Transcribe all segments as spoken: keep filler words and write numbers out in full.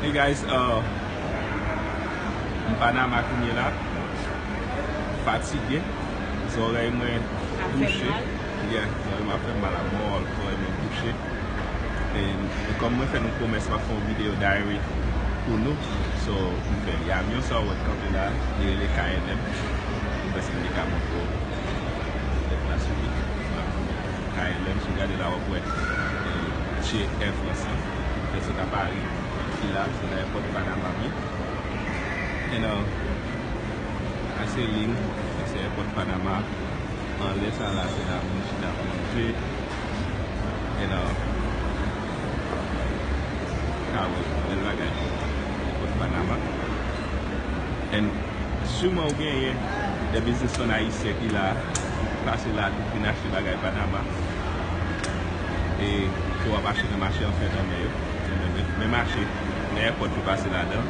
Hey guys, uh, m Panama kounye la. Fatige. Zòrèy mwen bouche. Yeah, zòrèy mwen ap fè m mal a mò, zòrèy mwen bouche. E, e kòm mwen fè nou pwomès m ap fè yon videyo diary pou nou. So, m fè li. Avyon sa w wè k kanpe la, li rele K L M. M panse m te ka montre w. Lèt la sou li. K L M, si w gade la, w ap wè, e, tye Air France lan. Fè sot a Pari, ki la, se nan èpòt Panama m ye. And, uh, sa se liy, sa se èpòt Panama. Anlè sa la, se la moun chita pou manje. And, uh, ka wè, bèl bagay. Èpòt Panama. And siman ou genyen de biznismann ayisyen ki la, pase la, tou vin achte bagay Panama. E ke w ap achte nan mache an fèt anmè yo. Men, men, men mache, men èpòt yo pase ladan.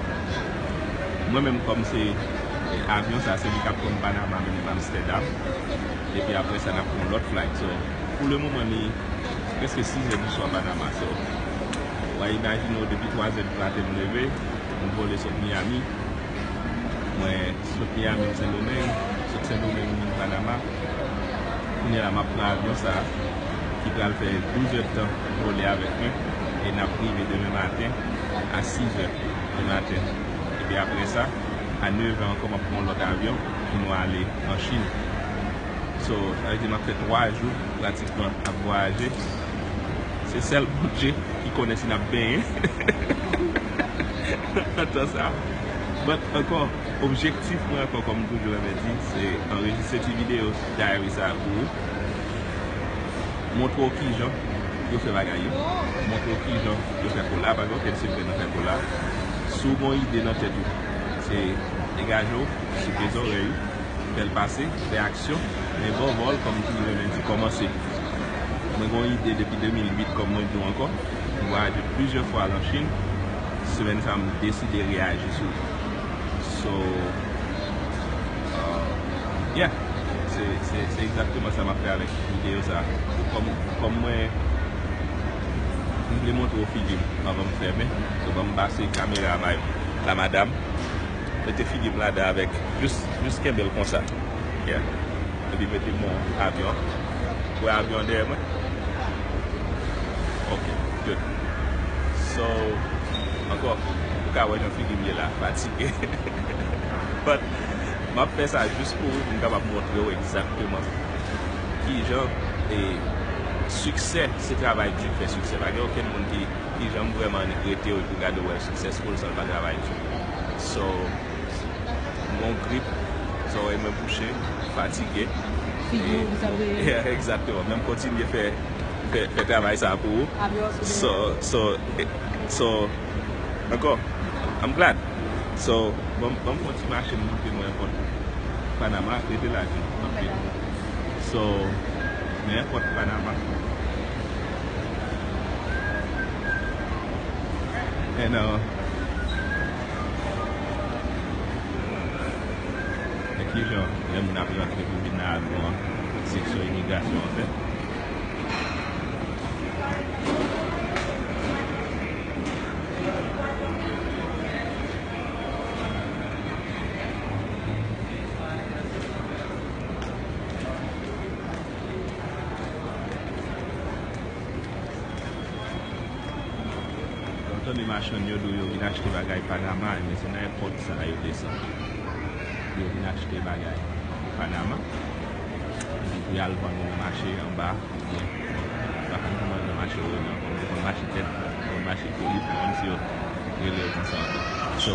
Mwen menm, kòm se, e, avyon sa, se li k ap pran m Panama, mennen m Amstèdam. Epi apre sa, n ap pran yon lòt flight. So, pou le moman, li prèske sis zè di swa Panama. So, w a imajine w, depi twa zè di maten m leve, m vole sot Miami. Mwen sot Miami, m Sendomeng, sot Sendomeng, m vin Panama. Kounye la, m ap pran avyon sa a, ki pral fè douz èdtan vole avèk mwen, e n ap rive demen maten a sis è di maten. Epi apre sa, a nèf è ankò, m ap pran yon lòt avyon pou nou ale an Chin. So, sa vle di m ap fè twa jou, pratikman, ap vwayaje. Se sèl Bondye ki konnen si n ap benyen nan tan sa. But ankò, objektif mwen ankò, kòm m toujou renmen di, se anrejistre ti videyo diary sa a pou ou. Montre w kijan yo fè bagay yo. Montre w kijan yo fè kola. Pa gen okenn sekrè nan fè kola. Si w gen yon ide nan tèt ou, se degaje w, souke zòrèy ou, fè l pase, fè aksyon, men above all, kòm m toujou renmen di, kòmanse. Mwen gen yon ide depi de mil uit, kòm mwen di w ankò. M vwayaje plizyè fwa al an Chin. Semèn sa a, m deside reyaji sou li. So, uh, yeah, se, se, se egzakteman sa m ap fè avèk videyo sa a. Kòm, kòm mwen, m vle montre w figi m anvan m fèmen. So, ban m pase kamera a bay la madam. Mete figi m ladan avèk, jis, jis kenbe l konsa. Yeah. Epi mete m nan avyon. Wè avyon dèyè mwen? Ok, good. So, ankò, ou ka wè jan figi m ye la, fatige. But, m ap fè sa jis pou m kapab montre w egzakteman kijan, e, siksè, se travay di k fè siksè. Pa gen okenn moun ki, ki janm vrèman rete w epi w gade w wè l successful san l pa travay di. So, m gon grip, zòrèy mwen bouche, fatige. Figi w, e, sa vle. Yeah, egzakteman. Men m kontinye fè, fè, fè travay sa a pou ou. Avyon sou. So, so, e, so, ankò, I'm glad. So, ban m, ban m fè yon ti mache, m montre nou èpòt Panama, rete la, Jun. Ok. So, men èpòt Panama. And, uh, men kijan lè moun ap rantre pou vin nan avyon an, seksyon imigrasyon an fèt. Ou tande machann yo di w yo vin achte bagay Panama, men se nan èpòt sa a yo desann. Yo vin achte bagay Panama. Epi pou y al vann yo nan mache anba, oubyen pa konn kòman nan mache yo rele ankò, m te konn mache tèt, m te konn mache polis, m pa konn si yo rele yo konsa ankò. So,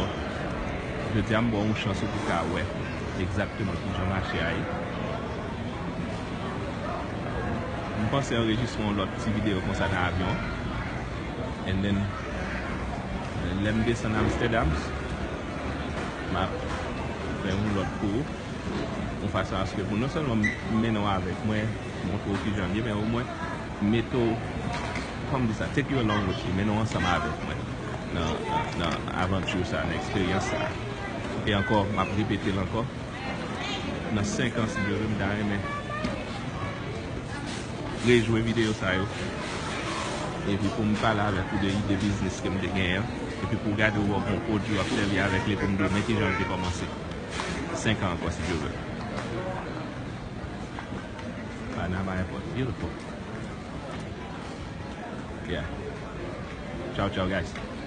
jodi a m ba w yon chans ou pou ka wè egzakteman kijan mache a ye. M panse anrejistre yon lòt ti videyo konsa nan avyon. And then, lè m desann Amsterdam, m ap fè yon lòt pou ou. Yon fason aske pou non sèlman m mennen w avèk mwen, montre w kijan l ye, men omwen mete w, kòm di sa, take you along with me, mennen w ansanm avèk mwen nan, nan, nan avanti sa, nan eksperyans sa. E ankò, m ap repete l ankò, nan senk an, si Dye vle, m ta renmen rejwe videyo sa yo. Epi pou m pale avèk ou de ide biznis ke m te genyen an, epi pou w gade w wè yon pwodui w ap sèvi avèk li pou m di w men kijan l te kòmanse. Senk an ankò, si Dye vle. Panama Airport, beautiful. Yeah. Ciao, ciao, guys.